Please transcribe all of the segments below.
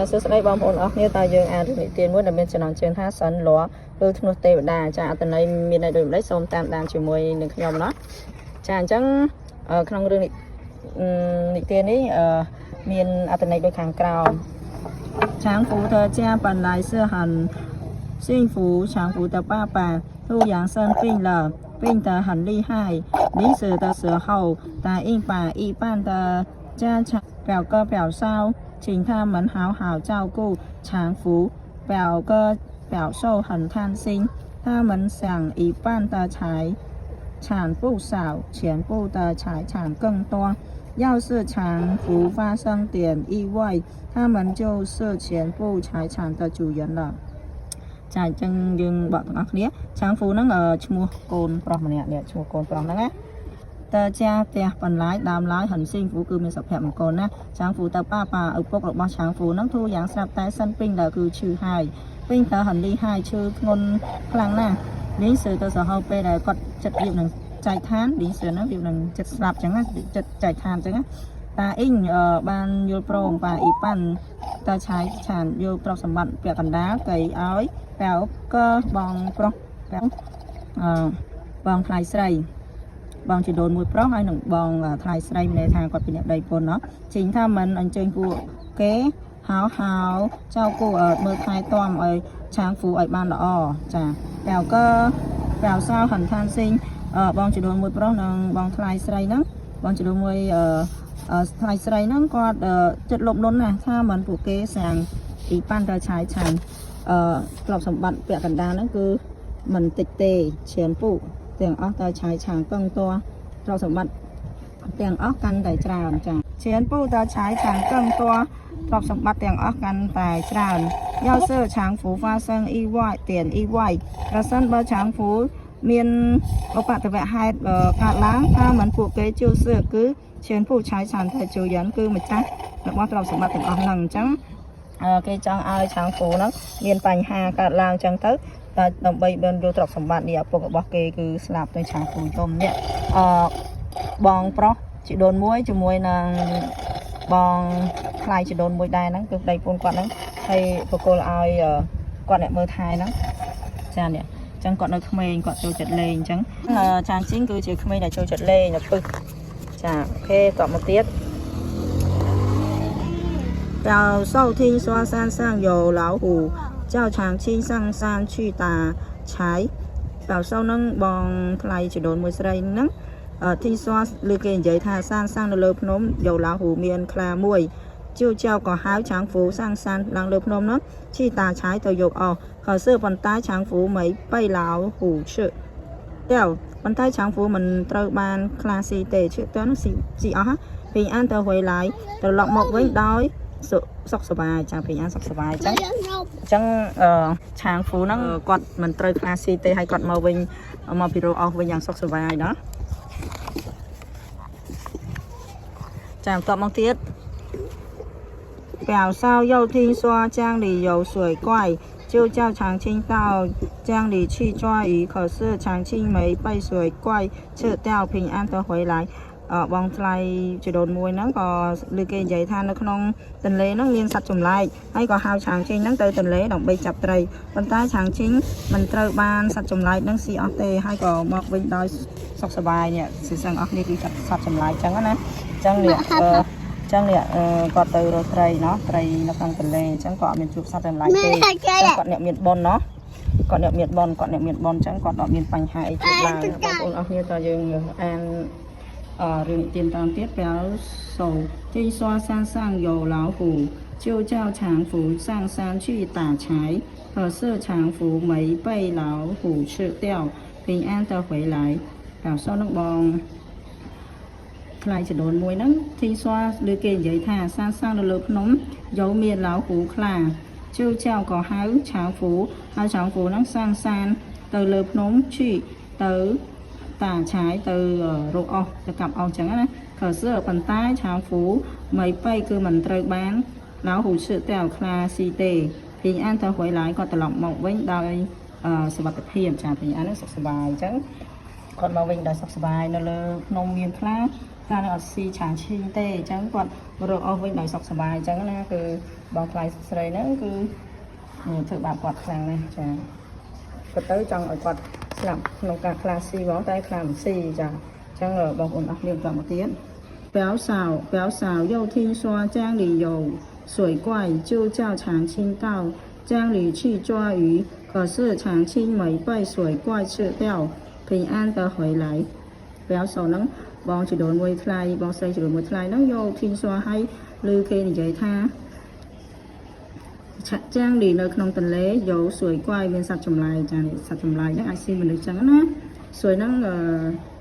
ចាសួស្តីបងប្អូនអរគ្នាតើយើងអានរឿងនិទានមួយដែលមានចំណងជើងថាសិនលគឺធ្នោះទេវតាចាអត្តន័យមានន័យដូចម្ដេចសូមតាមដានជាមួយនឹងខ្ញុំណោះចាអញ្ចឹងអឺក្នុងរឿងនិអឺនិទាននេះអឺមានអត្តន័យដូចខាងក្រោម 强福的家本来是很幸福，强福的爸爸突然生病了，病得很厉害。临死的时候，答应把一半的家产表哥表嫂，请他们好好照顾强福。表哥表嫂很贪心，他们想一半的财产不少，全部的财产更多。要是强福发生点意外，他们就是全部财产的主人了。ចាអញ្ចឹងយើងបកទាំងអស់គ្នាឆាងហ្វូហ្នឹងអឺឈ្មោះកូនប្រុសម្នាក់នេះឈ្មោះកូនប្រុសហ្នឹងណាតើចាផ្ទះបន្លាយដើមឡើយហិនស៊ីងហ្វូគឺមានសុភមង្គលណាឆាងហ្វូទៅប៉ាប៉ាឪពុករបស់ឆាងហ្វូហ្នឹងធូរយ៉ាងស្រាប់តែសិនពេញដល់គឺឈឺហើយពេញតើហិនលីហើយឈឺធ្ងន់ខ្លាំងណាស់លីងសឺទៅសហោពេលដែលគាត់ចិត្តរៀបនឹងចែកឋានលីងសឺហ្នឹងរៀបនឹងចិត្តស្លាប់អញ្ចឹងណាចិត្តចែកឋានអញ្ចឹងណាតាអ៊ីងអឺបានយល់ព្រមប៉ាអ៊ីប៉ាន់តើឆាយឆានយកទ្រព្យសម្បត្តិពាក់កណ្ដាលកៃឲ្យ ប៉ៅក៏បងប្រុសប៉ៅអឺបងថ្លៃស្រី បងជីដូនមួយប្រុសហើយនឹងបងថ្លៃស្រីមានន័យថាគាត់ពីអ្នកដីពុនเนาะចេញថាមិនអញ្ជើញពួកគេហៅហៅចៅគូមើលថែទាំឲ្យឆាងហ្វូឲ្យបានល្អចាប៉ៅក៏ប៉ៅសៅហិនឋានស៊ីងបងជីដូនមួយប្រុសនិងបងថ្លៃស្រីហ្នឹងបងជីដូនមួយអឺថ្លៃស្រីហ្នឹងគាត់ចិត្តលោភលន់ណាស់ថាមិនពួកគេសាំងអ៊ីប៉ាន់ទៅឆាយឆាន អឺទ្រព្យសម្បត្តិពាក់កណ្ដាលហ្នឹងគឺមិនតិចទេឈានពុទាំងអស់តើឆាយឆាងកឹងតទ្រព្យសម្បត្តិទាំងអស់កាន់តែច្រើនចាឈានពុតើឆាយឆាងកឹងតទ្រព្យសម្បត្តិទាំងអស់កាន់តែច្រើន要是强福发生意外点意外ប្រសិនបើឆាងហ្វូមានឧបទ្ទវហេតុកើតឡើងថាមិនពួកគេជឿសឿគឺឈានពុឆាយឆានតែជូយ៉ាន់គឺម្ចាស់របស់ទ្រព្យសម្បត្តិទាំងអស់ហ្នឹងអញ្ចឹងគេចង់ឲ្យឆាងហ្វូហ្នឹងមានបញ្ហាកើតឡើងអញ្ចឹងទៅតែដើម្បីបានយកទ្រព្យសម្បត្តិនេះឪពុករបស់គេគឺស្លាប់ទៅឆាងហ្វូយំនេះអឺបងប្រុសជីដូនមួយជាមួយនឹងបងថ្លៃជីដូនមួយដែរហ្នឹងគឺប្តីប្រពន្ធគាត់ហ្នឹងហើយបកគលឲ្យគាត់អ្នកមើលថែហ្នឹងចានេះអញ្ចឹងគាត់នៅក្មេងគាត់ចូលចិត្តលេងអញ្ចឹងចាងជីងគឺជាក្មេងដែលចូលចិត្តលេងនៅពឹសចា OK តមកទៀត 表嫂听说山上有老虎，叫长青上山去打柴。表嫂នឹងបងថ្លៃជីដូនមួយស្រីហ្នឹងអឺ听说ឬគេនិយាយថា山上នៅលើភ្នំ有老虎មានខ្លាមួយ就叫ក៏ហៅ长福上山ឡើងលើភ្នំហ្នឹង去打柴ទៅយកអស់可是ប៉ុន្តែ长福没被老虎吃掉ប៉ុន្តែ长福មិនត្រូវបានខ្លាស៊ីទេ吃掉នោះស៊ីស៊ីអស់ហ่ะ平安ទៅ回来ត្រឡប់មកវិញដោយសុសុខសប្បាយចា平安សុខសប្បាយអញ្ចឹង អញ្ចឹងអឺឆាងហ្វូហ្នឹងគាត់មិនត្រូវខ្លាស៊ីទេហើយគាត់មកវិញមកពីរោអស់វិញយ៉ាងសុខសប្បាយណោះចាបន្ទាប់មកទៀត表嫂又听说江里有水怪，就叫长青到江里去抓鱼。可是长青没被水怪吃掉，平安的回来。អឺបងថ្លៃជីដូនមួយហ្នឹងក៏លើគេនិយាយថានៅក្នុងទន្លេហ្នឹងមានសត្វចម្លែកហើយក៏ហៅឆាងជីងហ្នឹងទៅទន្លេដើម្បីចាប់ត្រីប៉ុន្តែឆាងជីងមិនត្រូវបានសត្វចម្លែកហ្នឹងស៊ីអស់ទេហើយក៏មកវិញដោយសុខសប្បាយនេះស៊ីសឹងអស់គ្នាគឺចាប់សត្វចម្លែកចឹងណាចឹងនេះអឺចឹងនេះអឺគាត់ទៅរកត្រីណោះត្រីនៅក្នុងទន្លេអញ្ចឹងក៏អត់មានជួបសត្វចម្លែកទេចឹងគាត់អ្នកមានបុណ្យណោះគាត់អ្នកមានបុណ្យគាត់អ្នកមានបុណ្យអញ្ចឹងគាត់អត់មានបញ្ហាអីជួបឡើយបងប្អូនអស់គ្នាតើយើងអាន អរឿងនិទានតាមទៀត表嫂听说山上有老虎，就叫长福上山去打柴。可是长福没被老虎吃掉，平安的回来。表嫂នឹងបងថ្លៃចដូនមួយហ្នឹង听说ឬគេនិយាយថា山上នៅលើភ្នំ有មាន老虎ខ្លា就叫ក៏ហៅ长福ហៅ长福ហ្នឹង上山ទៅលើភ្នំ去ទៅ 打柴ទៅរកអស់ទៅកាប់អស់ចឹងណា可是ប៉ុន្តែ长福没被គឺមិនត្រូវបាន老虎吃掉ខ្លាស៊ីទេ平安ទៅ回来គាត់ត្រឡប់មកវិញដោយសុវត្ថិភាពចា平安ហ្នឹងសុខសប្បាយអញ្ចឹងគាត់មកវិញដោយសុខសប្បាយនៅលើភ្នំមានខ្លាហើយ ខ្លានឹងអត់ស៊ីឆាងឈីងទេអញ្ចឹងគាត់រកអស់វិញដោយសុខសប្បាយអញ្ចឹងណាគឺបងថ្លៃស្រីហ្នឹងគឺធ្វើបាបគាត់ខ្លាំងណាស់ចាគាត់ទៅចង់ឲ្យគាត់ស្លាប់ក្នុងការខ្លាស៊ីហ្មងតែខ្លាមិនស៊ីចាអញ្ចឹងបងប្អូនអស់គ្នាបន្តមកទៀត 表嫂，表嫂又听说江里有水怪，就叫长青到江里去抓鱼。可是长青没被水怪吃掉，平安的回来。表嫂ហ្នឹងបងជីដូនមួយថ្លៃបងស្រីជីដូនមួយថ្លៃហ្នឹងយក听说ឲ្យឮគេនិយាយថាឆាក់ចាងលីនៅក្នុងទន្លេ有水怪មានសត្វចម្លែកចានេះសត្វចម្លែកហ្នឹងអាចស៊ីមនុស្សចឹងណា水ហ្នឹងអឺ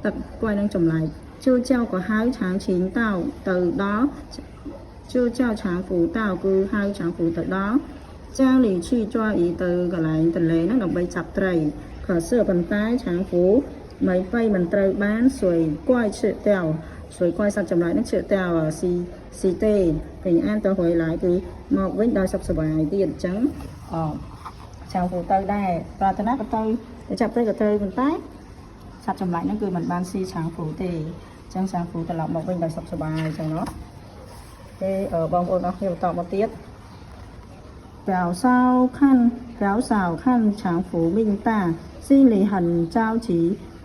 ទឹក怪ហ្នឹងចម្លែក就叫ក៏ហៅ长青到ទៅដល់就叫长福到គឺហៅ長福ទៅដល់江里去抓魚ទៅកន្លែងទន្លេហ្នឹងដើម្បីចាប់ត្រី可是ប៉ុន្តែ長福មិនបីមិនត្រូវបាន水怪吃掉水怪សត្វចម្លែកហ្នឹង吃掉ស៊ីស៊ីទេ平安ទៅ回來គឺមកវិញដោយសុខសប្បាយទៀតអញ្ចឹងអចៅពូទៅដែរប្រាថ្នាក៏ទៅទៅចាប់ត្រីក៏ត្រូវប៉ុន្តែសត្វចម្លែកហ្នឹងគឺមិនបានស៊ីឆាងហ្វូទេអញ្ចឹងឆាងហ្វូត្រឡប់មកវិញដោយសុខសប្បាយអញ្ចឹងណោះគេបងប្អូនអរគ្នាបន្តមកទៀត 表嫂看表嫂看强福命大，心里很着急。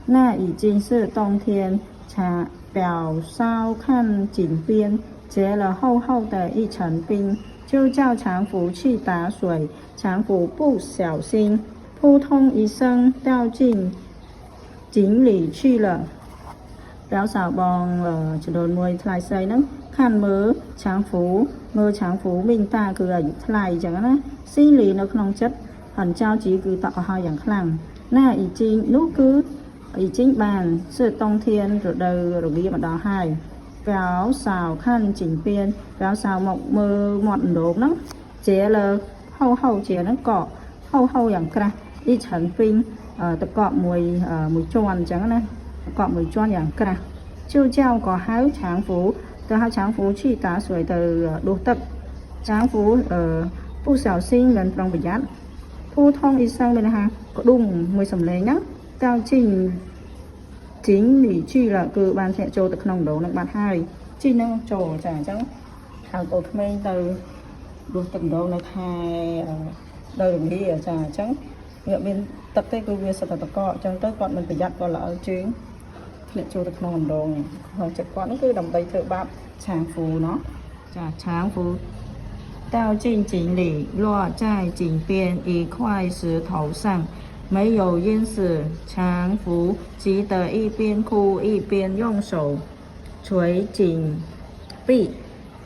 那已经是冬天，强表嫂看井边结了厚厚的一层冰，就叫强福去打水。强福不小心，扑通一声掉进井里去了。表嫂បងជីដូនមួយថ្លៃស្រីហ្នឹងខានមើលឆាងហ្វូមើលឆាងហ្វូមីងតាគឺអាយុថ្លៃអញ្ចឹងណា心里នៅក្នុងចិត្ត很着急គឺតក់ក្រហល់យ៉ាងខ្លាំងណា已经នោះគឺ已经បាន是冬天រដូវរងាមកដល់ហើយ表嫂看井边表嫂មកមើលមាត់អណ្ដូងហ្នឹង结了厚厚结ហ្នឹងកក厚厚យ៉ាងក្រាស់一层冰តកកមួយមួយជាន់អញ្ចឹងណាកកមួយជាន់យ៉ាងក្រាស់就叫ក៏ហៅឆាងហ្វូទៅហៅឆាងហ្វូ去打水ទៅដួសទឹកឆាងហ្វូអឺ不小心មិនប្រុងប្រយ័ត្ន扑通一声មានន័យថាក្ដុងមួយសំឡេងហ្នឹង掉进井里去了គឺបានធ្លាក់ចូលទៅក្នុងអណ្ដូងហ្នឹងបាត់ហើយជីហ្នឹងចូលចាអញ្ចឹងហៅកូនក្មេងទៅដួសទឹកអណ្ដូងនៅខែដល់រងាចាអញ្ចឹងវាមានទឹកទេគឺវាសិតតែតកអញ្ចឹងទៅគាត់មិនប្រយ័ត្នគាត់ល្អជើង ធ្លាក់ចូលទៅក្នុងអណ្ដូងក្នុងចិត្តគាត់ហ្នឹងគឺដើម្បីធ្វើបាបឆាងហ្វូណោះចាឆាងហ្វូ掉进井里，落在井边一块石头上，没有淹死。强福急得一边哭一边用手捶井壁，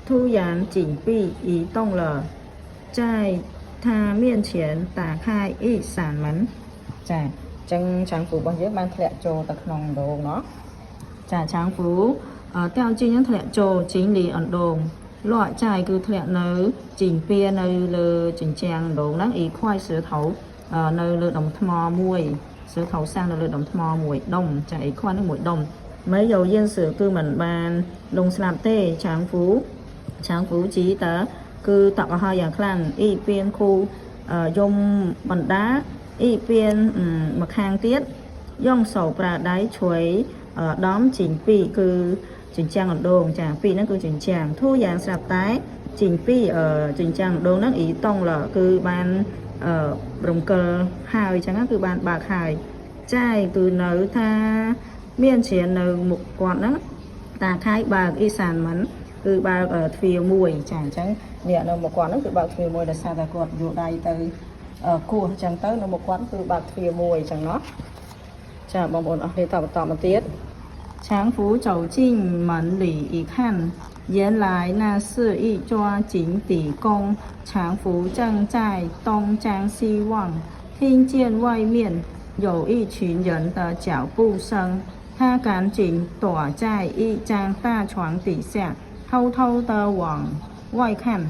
突然井壁移动了，在他面前打开一扇门。ចាចឹងឆាងហ្វូរបស់យើងបានធ្លាក់ចូលទៅក្នុងអណ្ដូងណោះចាឆាងហ្វូ掉进ហ្នឹងធ្លាក់ចូល井里អណ្ដូង落在គឺធ្លាក់នៅ井边នៅលើជញ្ជាំងអណ្ដូងហ្នឹង一块石头នៅលើដុំថ្មមួយ石头上នៅលើដុំថ្មមួយដុំចា一块ហ្នឹងមួយដុំ没有淹死គឺមិនបានលងស្លាប់ទេឆាងហ្វូឆាងហ្វូជីតើគឺតក់ក្រហល់យ៉ាងខ្លាំង一边哭យំបណ្ដា一边ម្ខាងទៀត用手ប្រើដៃជ្រួយដំជីងពីគឺជញ្ជាំងអណ្ដូងចាពីហ្នឹងគឺជញ្ជាំង突然ស្រាប់តែ井壁ជញ្ជាំងអណ្ដូងហ្នឹង移动了គឺបានរំកិលហើយអញ្ចឹងគឺបានបើកហើយ在គឺនៅថា面前នៅមុខគាត់ហ្នឹង打開បើក一扇門គឺបើកទ្វារមួយចាអញ្ចឹងនេះនៅមុខគាត់ហ្នឹងគឺបើកទ្វារមួយដោយសារតែគាត់យកដៃទៅគោះអញ្ចឹងទៅនៅមុខគាត់គឺបើកទ្វារមួយអញ្ចឹងណោះចាបងប្អូនអរគ្នាតបន្តមកទៀត 强福走进门里一看，原来那是一座井底宫。强福正在东张西望，听见外面有一群人的脚步声，他赶紧躲在一张大床底下，偷偷地往外看。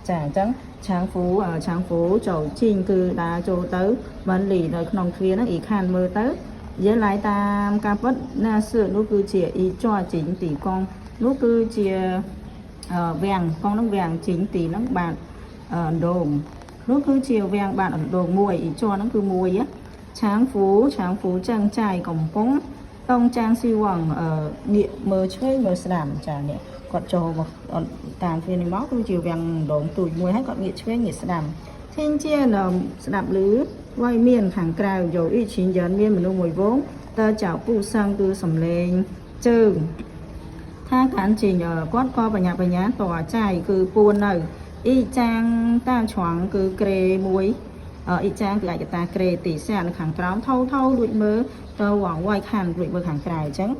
ចាអញ្ចឹងឆាងហ្វូឆាងហ្វូ走进គឺដើរចូលទៅ門里នៅក្នុងទ្វារហ្នឹង一看មើលទៅ原來តាមការពិត那是នោះគឺជា一座井底宮នោះគឺជាវាំងកងហ្នឹងវាំង井底ហ្នឹងបាតអណ្ដូងនោះគឺជាវាំងបាតអណ្ដូងមួយ一座ហ្នឹងគឺមួយឆាងហ្វូឆាងហ្វូ正在កំពុង东张西望 អឺងាកមើលឆ្វេងមើលស្ដាំចានេះគាត់ចូលមកតាមទ្វារនេះមកគឺជាវាំងដងទូចមួយហើយគាត់ងាកឆ្វេងងាកស្ដាំ 听见 ស្ដាប់ឮ 外面 ខាងក្រៅ 有一群人 មានមនុស្សមួយហ្វូង 的脚步声 គឺសំឡេងជើង 他赶紧 គាត់ក៏បញ្ញាបញ្ញាតអាចាយគឺពួននៅ 一张大床 គឺគ្រែមួយ 一张 គឺឯកតាគ្រែ 底下 នៅខាងក្រោម 偷偷 លួចមើលទៅ 往外看 លួចមើលខាងក្រៅអញ្ចឹង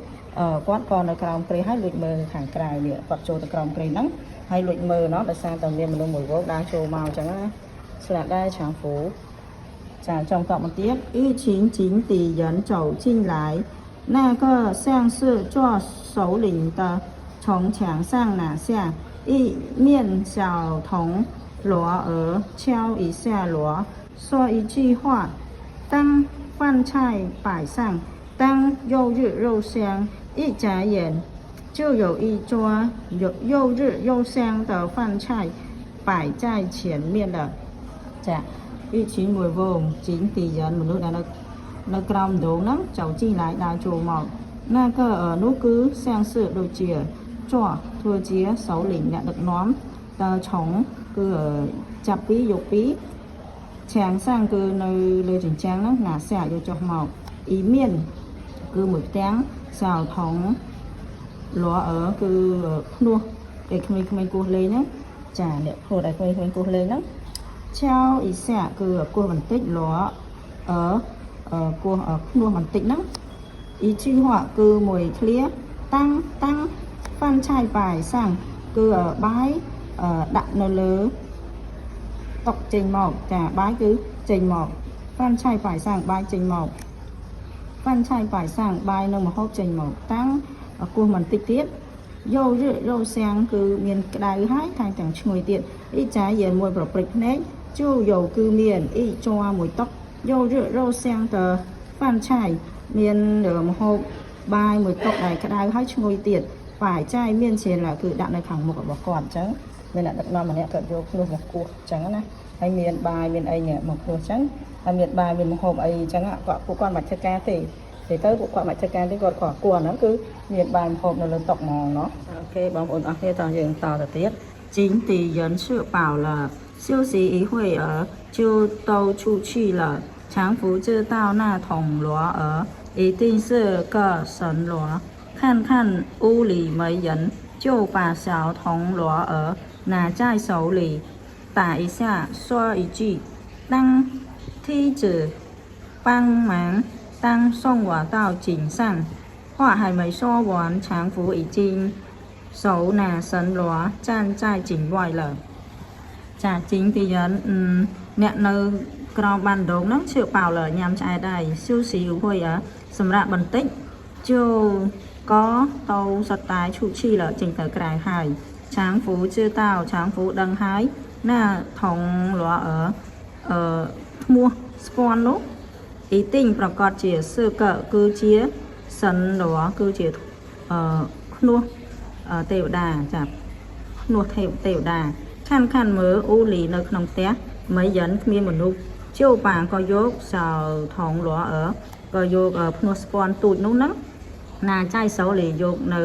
គាត់ក៏នៅក្រោមគ្រែហើយលួចមើលខាងក្រៅនេះគាត់ចូលទៅក្រោមគ្រែហ្នឹងហើយលួចមើលណោះដោយសារតែមានមនុស្សមួយហ្វូងដើរចូលមកអញ្ចឹងណាស្លាក់ដែរឆាងហ្វូចាចង់តបមកទៀត 一群井底人走进来，那个像是做首领的从墙上拿下一面小铜锣儿，敲一下锣，说一句话，当饭菜摆上，当又热又香，一眨眼就有一桌又又热又香的饭菜摆在前面了。ចា 一群 មួយហ្វូង 井底人 មនុស្សដែលនៅនៅក្រោមដងហ្នឹង 走进来 ដើរចូលមក 那个 នោះគឺ 像是 ដូចជា 做 ធ្វើជា 首領 អ្នកដឹកនាំ 的从 គឺចាប់ពីយកពី 墙上 គឺនៅលើជញ្ជាំងហ្នឹង 拿下 យកចុះមក 一面 គឺមួយផ្ទាំង 小铜鑼 គឺភ្នោះដែលក្មេងៗគោះលេងហ្នឹងចាអ្នកភ្នោះដែលក្មេងៗគោះលេងហ្នឹង 敲一下 គឺគោះបន្តិច 鑼 អឺគោះភ្នោះបន្តិចហ្នឹង 一句话 គឺមួយឃ្លា 当当饭菜摆上 គឺបាយដាក់នៅលើតុចេញមកចាបាយគឺចេញមក 饭菜摆上 បាយចេញមក 饭菜摆上 បាយនឹងម្ហូបចេញមក 当 គោះបន្តិចទៀត 又热又香 គឺមានក្តៅហើយថែមទាំងឈ្ងុយទៀត 一眨眼 មួយប្រព្រឹត្តភ្នែក 就有 គឺមាន 一桌 មួយតុ 又热又香的饭菜 មានម្ហូបបាយមួយតុដែលក្តៅហើយឈ្ងុយទៀត 擺在面前 ឡាគឺដាក់នៅខាងមុខរបស់គាត់អញ្ចឹងមានអ្នកដឹកនាំម្នាក់គាត់យកភ្នោះមកគោះអញ្ចឹងណាហើយមានបាយមានអីមកគោះអញ្ចឹងហើយមានបាយមានម្ហូបអីអញ្ចឹងគាត់ពួកគាត់មិនធ្វើការទេទេទៅពួកគាត់មិនធ្វើការទេគាត់ក៏គោះហ្នឹងគឺមានបាយម្ហូបនៅលើតុហ្មងណោះOK បងប្អូនអរគ្នាតោះយើងតទៅទៀត 井底人吃饱了，休息一会儿就都出去了。强福知道那铜锣儿一定是个神锣，看看屋里没人，就把小铜锣儿拿在手里，打一下，说一句：“当梯子帮忙，当送我到井上。”话还没说完，强福已经手拿神锣站在井外了。ចា 井底人 អ្នកនៅក្រោមបានដងហ្នឹង 吃飽了 ញ៉ាំឆ្អែតហើយ 休息一會 សម្រាប់បន្តិច 就ក៏都សុទ្ធតែ 出去了 ចេញទៅក្រៅហើយ 强福知道 强福ដឹងហើយ 那銅鑼 អឺអឺធ្មោះស្ពាន់នោះ 一定 ប្រកាសជា 是個 គឺជា 神鑼 គឺជាអឺធ្នោះទេវតាចាធ្នោះទេវទេវតា 看看មើល 屋裡 នៅក្នុងផ្ទះ 沒人 គ្មានមនុស្ស 就把 ក៏យក 小銅鑼兒 ក៏យកភ្នោះស្ពាន់ទូចនោះហ្នឹង 拿在手裡 យកនៅ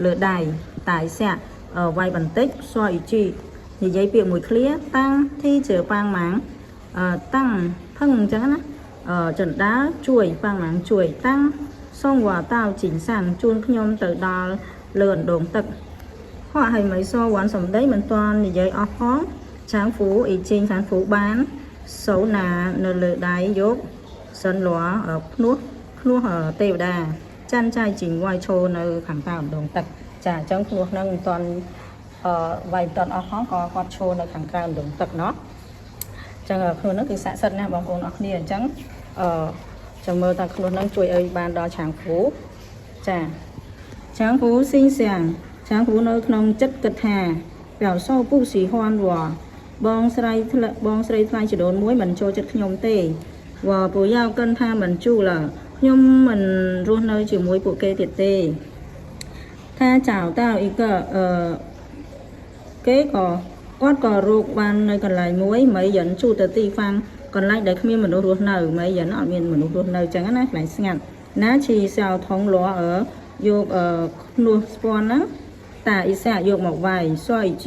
លើដៃ 打一下 វាយបន្តិច 說一句 និយាយពាក្យមួយឃ្លា 當梯子幫忙 當ផឹងអញ្ចឹងណាជណ្ដើរជួយ 幫忙 ជួយ 當送我到井上 ជូនខ្ញុំទៅដល់លើអណ្ដូងទឹក 話還沒說完 សម្ដីមិនទាន់និយាយអស់ផង 強福已經 強福 បាន 手拿 នៅលើដៃយក 神鑼 ភ្នោះភ្នោះទេវតា 站在井外 ឈរនៅខាងក្រៅអណ្ដូងទឹកចាអញ្ចឹងភ្នោះហ្នឹងមិនទាន់អឺវាយមិនទាន់អស់ផងក៏គាត់ឈរនៅខាងក្រៅអណ្ដូងទឹកណោះអញ្ចឹងភ្នោះហ្នឹងគឺស័ក្តិសិទ្ធិណាស់បងប្អូនអរគ្នាអញ្ចឹងអឺចាំមើលតើភ្នោះហ្នឹងជួយអីបានដល់ឆាងហ្វូចា 強福心想 強福 នៅក្នុងចិត្តគិតថា 表嫂不喜歡我 បងស្រីថ្លបងស្រីថ្លៃចដូនមួយមិនចូលចិត្តខ្ញុំទេ 我不要跟他們住了 ខ្ញុំមិនរស់នៅជាមួយពួកគេទៀតទេ 他找到一個 អឺគេក៏គាត់ក៏រកបាននៅកន្លែងមួយ 沒人住的地方 កន្លែងដែលគ្មានមនុស្សរស់នៅ 沒人 អត់មានមនុស្សរស់នៅអញ្ចឹងណាកន្លែងស្ងាត់។拿起小铜锣儿យកអឺភ្នោះស្ពាន់ហ្នឹង打一下យកមកវាយ说一句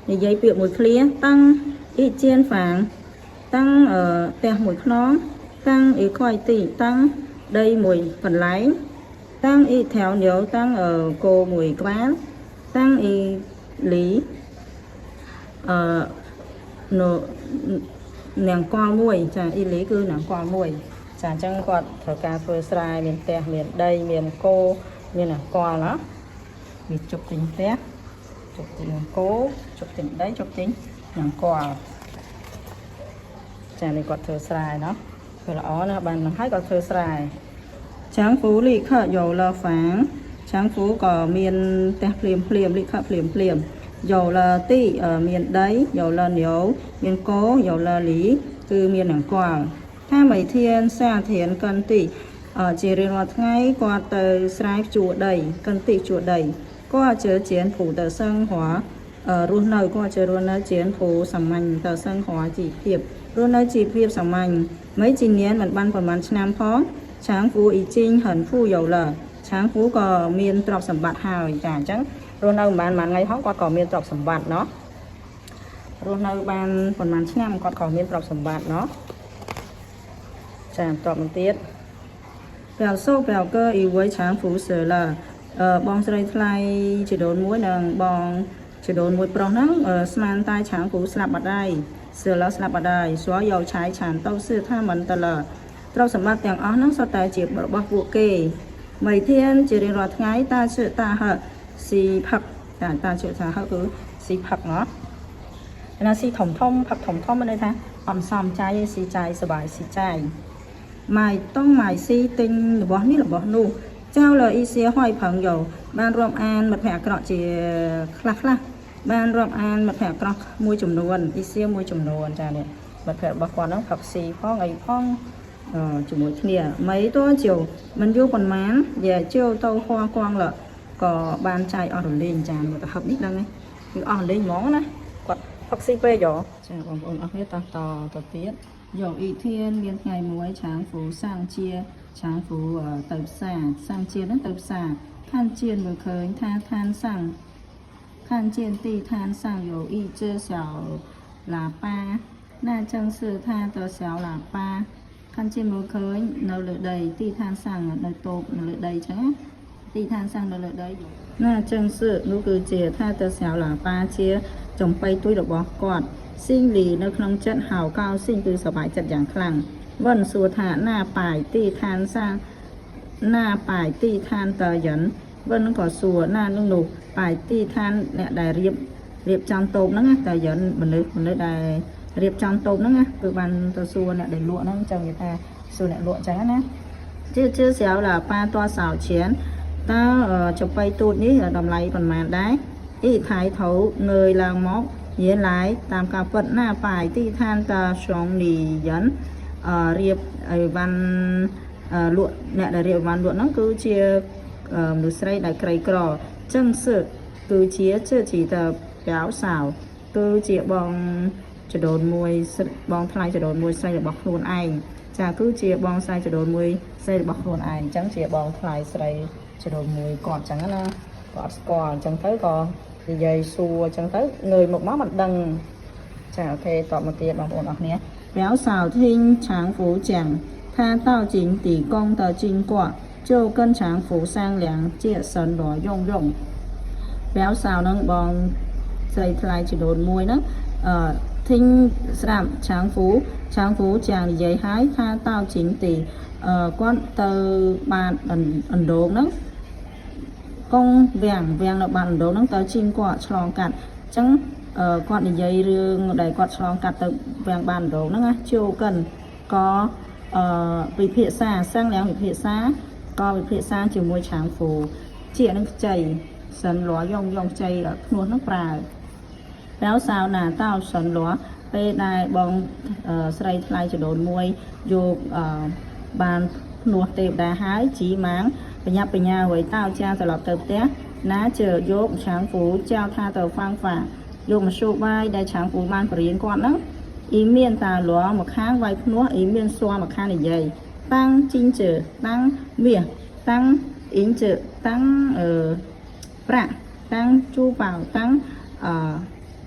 និយាយពាក្យមួយឃ្លាតាំង一间房តាំងអឺផ្ទះមួយខ្នងតាំង一块地តាំងដីមួយកន្លែងតាំង一条牛តាំងអឺគោមួយក្បាលតាំង一លីអឺនៅនង្គ័លមួយចាអ៊ីលីគឺនង្គ័លមួយចាអញ្ចឹងគាត់ត្រូវការធ្វើស្រែមានផ្ទះមានដីមានគោមាននង្គ័លណាវាជប់ទិញផ្ទះជប់ទិញគោជប់ទិញដីជប់ទិញនង្គ័លចានេះគាត់ធ្វើស្រែណោះធ្វើល្អណាស់បាននឹងហើយគាត់ធ្វើស្រែ强福立刻有了房强福ក៏មានផ្ទះភ្លាមភ្លាម立刻ភ្លាមភ្លាម有了地អឺមានដី有了牛មានគោ有了驴គឺមាននង្គ័ល他每天下田耕地អឺជារៀងរាល់ថ្ងៃគាត់ទៅស្រែភ្ជួរដី耕地ភ្ជួរដី过着简朴的生活អឺរស់នៅគាត់ជារស់នៅ简朴សាមញ្ញទៅ生活ជីវភាពរស់នៅជីវភាពសាមញ្ញ没几年មិនបានប្រហែលឆ្នាំផង强福已经很富有了强福ក៏មានទ្រព្យសម្បត្តិហើយចាអញ្ចឹងរស់នៅមិនបានប៉ុន្មានថ្ងៃផងគាត់ក៏មានទ្រព្យសម្បត្តិណោះរស់នៅបានប្រហែលឆ្នាំគាត់ក៏មានទ្រព្យសម្បត្តិណោះចាបន្តមកទៀត表叔表哥以为强福死了អឺបងស្រីថ្លៃជីដូនមួយនិងបងជីដូនមួយប្រុសហ្នឹងអឺស្មានតែ强福ស្លាប់បាត់ហើយ死了ស្លាប់បាត់ហើយ所有财产都是他们的了ទ្រព្យសម្បត្តិទាំងអស់ហ្នឹងសុទ្ធតែជារបស់ពួកគេ每天ជារៀងរាល់ថ្ងៃ大吃大喝ស៊ីផឹកចា大吃大喝គឺស៊ីផឹកណោះណាស៊ីធំធំផឹកធំធំមានន័យថាអត់សំចាយទេស៊ីចាយសบายស៊ីចាយ买东买西ទិញរបស់នេះរបស់នោះ交了一些坏朋友បានរាប់អានមិត្តភ័ក្តិអាក្រក់ជាខ្លះខ្លះបានរាប់អានមិត្តភ័ក្តិអាក្រក់មួយចំនួន一些មួយចំនួនចានេះមិត្តភ័ក្តិរបស់គាត់ហ្នឹងផឹកស៊ីផងអីផងអឺជាមួយគ្នា没多久មិនយូរប៉ុន្មាន也就都花光了ក៏បានចាយអស់រលីងចាមើលទៅហឹបនេះដឹងហើយគឺអស់រលីងហ្មងណាគាត់ផឹកស៊ីពេកហ៎ចាបងប្អូនអរគ្នាតោះតទៅទៀត有一天មានថ្ងៃមួយ强福上街强福ទៅផ្សារ上街ហ្នឹងទៅផ្សារ看见មើលឃើញថា摊上看见地摊上有一只小喇叭那正是他的小喇叭看见មើលឃើញនៅលើដី地摊上នៅតូបនៅលើដីអញ្ចឹងណា地摊上នៅលើដី那正是នោះគឺជា他的小喇叭ជាចំប៉ីទួយរបស់គាត់心里នៅក្នុងចិត្ត好高兴គឺសប្បាយចិត្តយ៉ាងខ្លាំង问សួរថា那摆地摊上那摆地摊的人问ក៏សួរណានឹងនោះ摆地摊អ្នកដែលរៀបរៀបចំតូបហ្នឹងណាតែ人មនុស្សមនុស្សដែលរៀបចំតូបហ្នឹងណាគឺបានទៅសួរអ្នកដែលលក់ហ្នឹងចង់និយាយថាសួរអ្នកលក់អញ្ចឹងណា这只小喇叭多少钱តើចំប៉ីទូចនេះតម្លៃប៉ុន្មានដែរ一抬头ងើយឡើងមក原来តាមការពិត那摆地摊的穷女人អឺរៀបអីវ៉ាន់លក់អ្នកដែលរៀបអីវ៉ាន់លក់ហ្នឹងគឺជាមនុស្សស្រីដែលក្រីក្រ正是គឺជា自己的表嫂គឺជាបងចដូនមួយបងថ្លៃចដូនមួយស្រីរបស់ខ្លួនឯងចាគឺជាបងស្រីចដូនមួយស្រីរបស់ខ្លួនឯងអញ្ចឹងជាបងថ្លៃស្រីចដូនមួយគាត់អញ្ចឹងណាគាត់អត់ស្គាល់អញ្ចឹងទៅក៏និយាយសួរអញ្ចឹងទៅងើយមុខមកមិនដឹងចា OK តបមកទៀតបងប្អូនអរគ្នា表嫂听强福讲他到井底宫的经过就跟强福商量借神罗用用表嫂នឹងបងស្រីថ្លៃជីដូនមួយហ្នឹងអឺ听ស្ដាប់强福强福讲និយាយហើយថា到井底អឺគាត់ទៅបាតអណ្ដូងហ្នឹងកងវាំងវាំងនៅបាតអណ្ដូងហ្នឹងទៅជីងគាត់ឆ្លងកាត់អញ្ចឹងគាត់និយាយរឿងដែលគាត់ឆ្លងកាត់ទៅវាំងបានអណ្ដូងហ្នឹងណាជោកិនក៏អឺពិភាក្សា商量ពិភាក្សាក៏ពិភាក្សាជាមួយ强福ជានឹងខ្ចី神罗用用ខ្ចីភ្នោះហ្នឹងប្រើ表嫂拿到神罗ពេលដែលបងស្រីថ្លៃចដូនមួយយកអឺបានភ្នោះទេវតាហើយជីម៉ាងបញ្ញាបញ្ញា回到家ត្រឡប់ទៅផ្ទះ拿着យក强福教他的方法យកមធ្យោបាយដែល强福បានបរៀនគាត់ហ្នឹង一面打锣ម្ខាងវាយភ្នោះ一面说ម្ខាងនិយាយ តាំងជីងជើតាំងមាសតាំងអ៊ីងជើតាំងអឺប្រាក់តាំងជូប៉ាវតាំងអឺ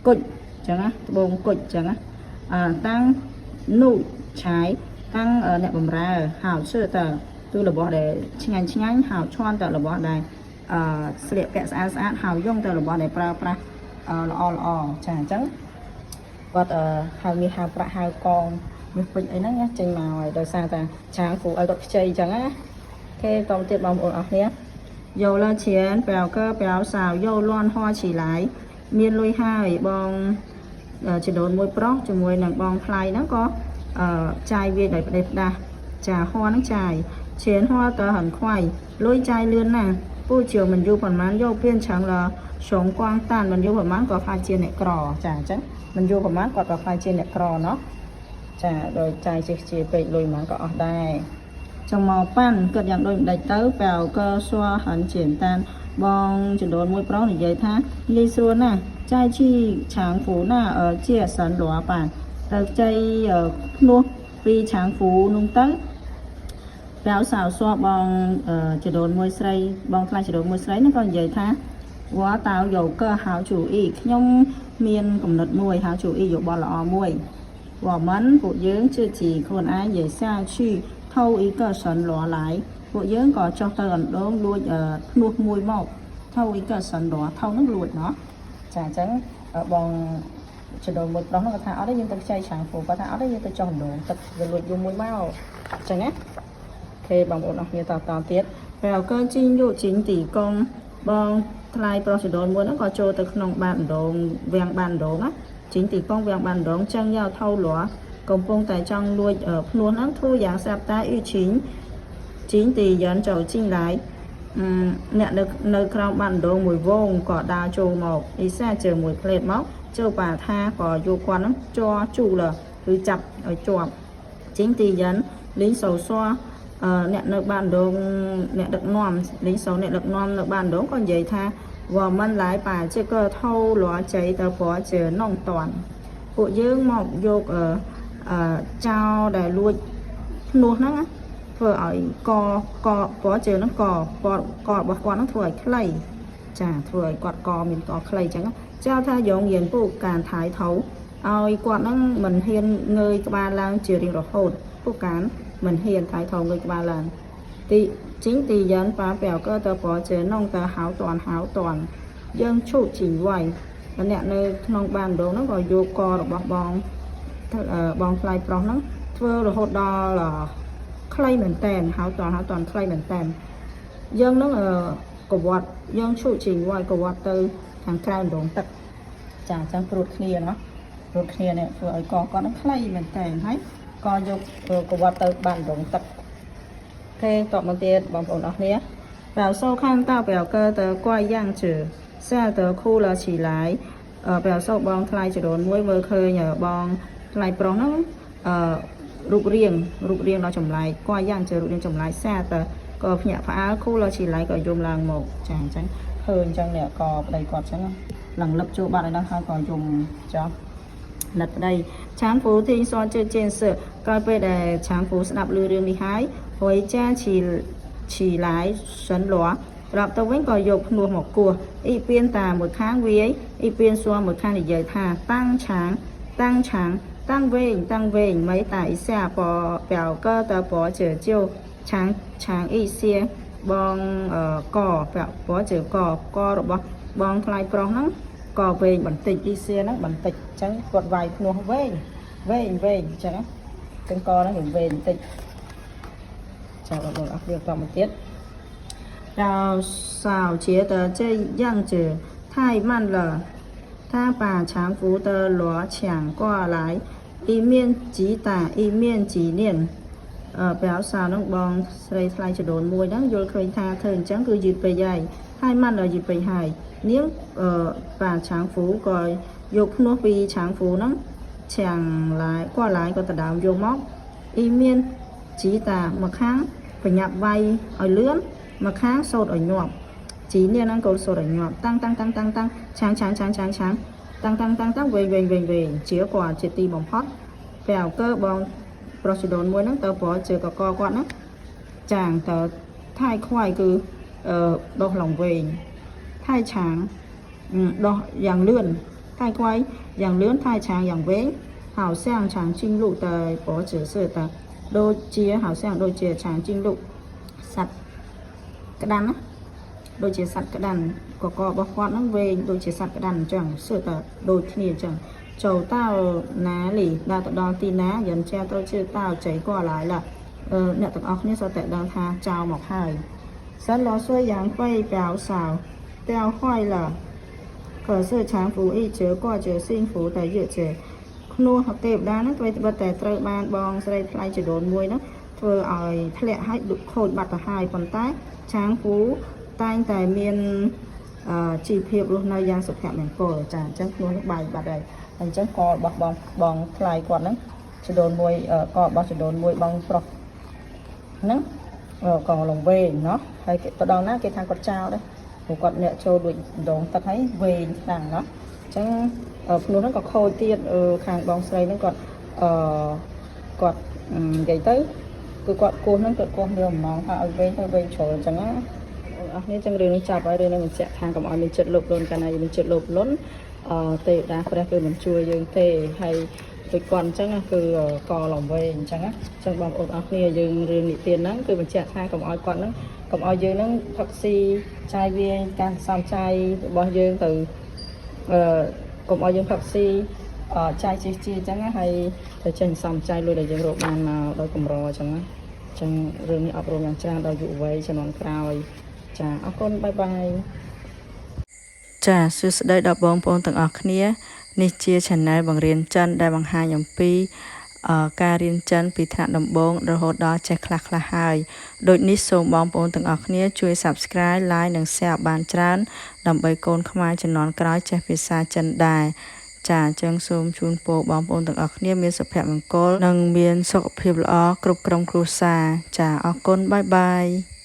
គុជចឹងណាត្បូងគុជចឹងណាអឺតាំងនូឆាយតាំងអ្នកបំរើហៅជើតើទូរបស់ដែលឆ្ងាញ់ឆ្ងាញ់ហៅឈន់តើរបស់ដែលអឺស្លៀកពាក់ស្អាតស្អាតហៅយងតើរបស់ដែលប្រើប្រាស់ល្អល្អចាអញ្ចឹង គាត់អឺហៅមាសហៅប្រាក់ហៅកងមាសពេជ្រអីហ្នឹងណាចេញមកហើយដោយសារតែឆាងគ្រូឲ្យគាត់ខ្ចីអញ្ចឹងណាគេតទៅទៀតបងប្អូនអរគ្នា有了钱表哥表嫂又乱花起来មានលុយហើយបងជីដូនមួយប្រុសជាមួយនឹងបងថ្លៃហ្នឹងក៏អឺចាយវាដោយផ្ដេសផ្ដាស់ចាហួរហ្នឹងចាយ钱花得很快លុយចាយលឿនណាស់ពូជាមិនយូរប៉ុន្មានយក变成了穷光蛋មិនយូរប៉ុន្មានក៏ក្លាយជាអ្នកក្រចាអញ្ចឹងមិនយូរប៉ុន្មានគាត់ក៏ក្លាយជាអ្នកក្រណោះចាដោយចាយជិះជាពេកលុយប៉ុន្មានក៏អស់ដែរចង់មកប៉ាន់គាត់យ៉ាងដូចម្ដេចទៅ表哥说很简单បងចណ្ដូនមួយប្រុសនិយាយថាងាយស្រួលណាស់ចាយឈីឆាងហ្វូណាអឺជាសិនលួប៉ាទៅខ្ចីភ្នោះពីឆាងហ្វូនោះទៅ 表嫂说បងចដូនមួយស្រីបងថ្លៃចដូនមួយស្រីហ្នឹងក៏និយាយថា我倒有个好主意ខ្ញុំមានគំនិតមួយ好主意យោបល់ល្អមួយ我们ពួកយើង自己ខ្លួនឯង也下去偷一个神骡来ពួកយើងក៏ចុះទៅអណ្ដូងលួចភ្នោះមួយមក偷一个神骡偷ហ្នឹងលួចណោះចាអញ្ចឹងបងចដូនមួយប្រុសហ្នឹងគាត់ថាអត់ទេយើងទៅខ្ចីឆាងហ្វូគាត់ថាអត់ទេយើងទៅចុះអណ្ដូងទឹកវាលួចយំមួយមកអញ្ចឹងណា ខេបងប្អូនអរគ្នាតតទៀត表哥进入井底宫បងថ្លៃប្រុសចដូនមួយហ្នឹងក៏ចូលទៅក្នុងបាតអណ្ដូងវាំងបាតអណ្ដូងណា井底宮វាំងបាតអណ្ដូងចឹងយ៉ាថៅលួកំពុងតែចង់លួចភ្នួសហ្នឹងធូយ៉ាងស្រាប់តែអ៊ីឈីងជីងទីយ៉ាន់ចូលជីងឡៃអឺអ្នកនៅនៅក្រោមបាតអណ្ដូងមួយវងក៏ដើរចូលមកអ៊ីសាជើមួយផ្លេតមកចូលបាថាក៏យកគាត់ហ្នឹងជ័រជូលគឺចាប់ឲ្យជាប់ជីងទីយ៉ាន់លីងសូសអឺអ្នកនៅបានដងអ្នកដឹកនាំលីងសូអ្នកដឹកនាំនៅបានដងក៏និយាយថា我们来把这个偷罗贼的脖子弄断ពួកយើងមកយកអឺអឺចោលដែលលួចភ្នោះហ្នឹងណាធ្វើឲ្យកកពណ៌ជើងហ្នឹងកពណ៌ករបស់គាត់ហ្នឹងធ្វើឲ្យខ្លីចាធ្វើឲ្យគាត់កមានកខ្លីអញ្ចឹងចៅថាយ៉ងយានពូការថៃថោឲ្យគាត់ហ្នឹងមិនហ៊ានងើយក្បាលឡើងជារៀងរហូតពូកានមិនហ៊ានថៃថោងើយក្បាលឡើងទីជីងទីយ៉ានប៉ា表哥的脖子弄得好短好短យើងឈូកជីងវៃអ្នកនៅក្នុងបានដងហ្នឹងក៏យកករបស់បងបងថ្លៃប្រុសហ្នឹងធ្វើរហូតដល់ខ្លីមែនតែនហៅតហៅតខ្លីមែនតែនយើងហ្នឹងកវត្តយើងឈូកជីងវៃកវត្តទៅខាងក្រៅដងទឹកចាអញ្ចឹងព្រួតគ្នាណោះព្រួតគ្នានេះធ្វើឲ្យកគាត់ហ្នឹងខ្លីមែនតែនហើយក៏យកកវត្តទៅបានដងទឹកគេតបមកទៀតបងប្អូនអរគ្នា表嫂看到表哥的怪样子吓得哭了起来អឺ表嫂បងថ្លៃចរូនមួយមើលឃើញបងថ្លៃប្រុសហ្នឹងអឺរូបរាងរូបរាងដ៏ចម្លែក怪样子រូបរាងចម្លែក吓得ក៏ភ្ញាក់ផ្អើល哭了起来ក៏យំឡើងមកចាអញ្ចឹងឃើញអញ្ចឹងនេះក៏ប្តីគាត់អញ្ចឹងឡើងលឹបចូលបាត់ហើយហ្នឹងហើយក៏យំចោះណិតប្តីឆាងហ្វូធីងសនជឿជៀនសឺក្រោយពេលដែលឆាងហ្វូស្ដាប់ឮរឿងនេះហើយ回家起起来神罗ត្រឡប់ទៅវិញក៏យកភ្នោះមកគោះអ៊ីពៀនតាមួយខាងវាយអ៊ីពៀនសួរមួយខាងនិយាយថាតាំងឆាងតាំងឆាងតាំងវែងតាំងវែងមិនតាអ៊ីសាប表哥的脖子就长长一些បងក脖子កករបស់បងថ្លៃប្រុសហ្នឹងក៏វែងបន្តិចអ៊ីសៀហ្នឹងបន្តិចអញ្ចឹងគាត់វាយភ្នោះវែងវែងវែងអញ្ចឹងចឹងកហ្នឹងវាវែងបន្តិចចាបងប្អូនអរគុណតមកទៀត 表嫂觉得这样子太慢了，她把长福的锣抢过来，一面击打一面击念。អឺ表嫂នឹងបងស្រីថ្លៃចដូនមួយហ្នឹងយល់ឃើញថាធ្វើអញ្ចឹងគឺយឺតពេកហើយហើយមិនដល់យឺតពេកហើយនាងអឺ把长福ក៏យកភ្នោះពី长福ហ្នឹងឆាំងឡាយគាត់ឡាយក៏ដដើមយកមកអ៊ីមានជីតាមកខាងបញ្ញាប់វាយឲ្យលឿនមកខាងសូត្រឲ្យញាប់ជីនេះហ្នឹងកូនសូត្រឲ្យញាប់តាំងតាំងតាំងតាំងតាំងឆាងឆាងឆាងឆាងឆាងតាំងតាំងតាំងតាំងវែងវែងវែងវែងជាគាត់ជាទីបំផុត表哥បង ប្រុសជីដូនមួយហ្នឹងទៅប្រជើកកគាត់ហ្នឹងចាងត太快គឺអឺដុះឡើងវែង太长ដុះយ៉ាងលឿន太快យ៉ាងលឿន太长យ៉ាងវែង好像长颈鹿的脖子似的ដូចជា好像ដូចជា长颈鹿សត្វក្តាន់ណាដូចជាសត្វក្តាន់កករបស់គាត់ហ្នឹងវែងដូចជាសត្វក្តាន់អញ្ចឹងសួរតែដូចគ្នាអញ្ចឹងចូលតើណាលីដល់ទៅដល់ទីណា人家都知道贼过来了អឺអ្នកទាំងអស់គ្នាសុទ្ធតែដឹងថាចោរមកហើយ神罗虽然被表嫂钓坏了可是常福一直过着幸福的日子ភ្នោះទេវតាហ្នឹងត្បិតត្បិតតែត្រូវបានបងស្រីថ្លៃចដូនមួយហ្នឹងធ្វើឲ្យធ្លាក់ឲ្យខូចបាត់ទៅហើយប៉ុន្តែឆាងពូតែងតែមានអឺជីវភាពរស់នៅយ៉ាងសុភមង្គលចាអញ្ចឹងភ្នោះនឹងបាយបាត់ហើយអញ្ចឹងករបស់បងបងថ្លៃគាត់ហ្នឹងចដូនមួយករបស់ចដូនមួយបងប្រុសហ្នឹងក៏លងវែងណោះហើយគេទៅដល់ណាគេថាគាត់ចោលដែរព្រោះគាត់អ្នកចូលដូចដងទឹកហើយវែងខ្លាំងណោះអញ្ចឹងភ្នោះហ្នឹងក៏ខូចទៀតខាងបងស្រីហ្នឹងគាត់អឺគាត់និយាយទៅគឺគាត់គោះហ្នឹងគាត់គោះមានបំណងថាឲ្យវែងទៅវែងជ្រុលអញ្ចឹងណាអស់គ្នាចឹងរឿងនេះចាប់ហើយរឿងនេះបញ្ជាក់ថាកុំឲ្យមានចិត្តលោភលន់កាលណាយើងមានចិត្តលោភលន់អឺទេវតាព្រះគឺមិនជួយយើងទេហើយដូចគាត់អញ្ចឹងគឺកលំវែងអញ្ចឹងណាអញ្ចឹងបងប្អូនអស់គ្នាយើងរឿងនិទានហ្នឹងគឺបញ្ជាក់ថាកុំឲ្យគាត់ហ្នឹងកុំឲ្យយើងហ្នឹងផឹកស៊ីចាយវាយការសំចៃរបស់យើងទៅអឺកុំឲ្យយើងផឹកស៊ីអឺចាយជីជីអញ្ចឹងណាហើយទៅចេញសំចៃលុយដែលយើងរកបានមកដោយកម្រអញ្ចឹងណាអញ្ចឹងរឿងនេះអប់រំយ៉ាងច្រើនដល់យុវវ័យជំនាន់ក្រោយចាអរគុណ bye bye ចាសួស្តីដល់បងប្អូនទាំងអស់គ្នា នេះជា Channel បង្រៀនចិនដែលបង្ហាញអំពីអឺការរៀនចិនពីថ្នាក់ដំបូងរហូតដល់ចេះខ្លះខ្លះហើយដូចនេះសូមបងប្អូនទាំងអស់គ្នាជួយ Subscribe Like និង Share បានច្រើន ដើម្បីកូនខ្មែរជំនាន់ក្រោយចេះភាសាចិនដែរចាអញ្ចឹងសូមជូនពរបងប្អូនទាំងអស់គ្នាមានសុភមង្គលនិងមានសុខភាពល្អគ្រប់ក្រុមគ្រួសារចាអរគុណ bye bye.